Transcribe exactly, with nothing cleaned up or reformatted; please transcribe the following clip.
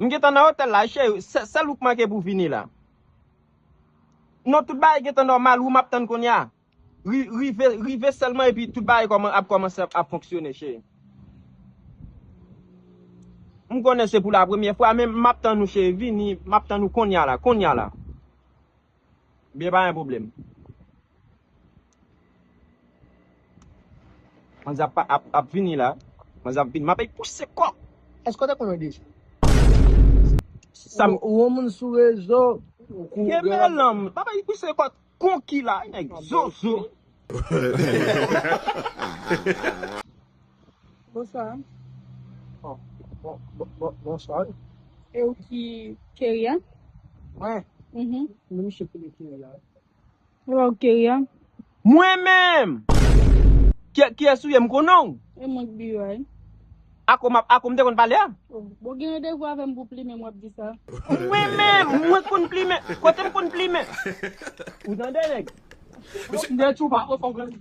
M gentan nan otèl la, cheri, sè- sèl ou k manke pou vini la. Non, tout bagay gentan nòmal, ou m ap tann kounye a. Ri- Rive, rive sèlman epi tout bagay kòman- ap kòmanse ap fonksyone, cheri. M konnen se pou la premyè fwa, men m ap tann ou, cheri. Vini, m ap tann ou kounye a la, kounye a la. Byen, pa gen pwoblèm. Manzè ap, ap, ap vini la. Manzè ap vini. M ap pouse kòk. Èske w te konnen deja? Sa m- Ou, ou yon moun sou rezo. Ou kou- Ke melanm. Papa, li pouse kòk konki la, nèg zozo. Bonswa. Bon, bon, bon, bon, bonswa. E ou ki Keria? Mwen? Mhm. Mwen, misye ki Keria. Ou Keria? Mwen menm! Ki, kiyès ou ye? M konnen w? E mwen k B Y. Ako m ap- ako m te konn pale a? Oh, bon, gen randevou avè m pou plimen, m w ap di sa. Mwen menm, mwen konn plimen. Kote m konn plimen? Ou tande, nèg? M te tchou pa, ou fò grann.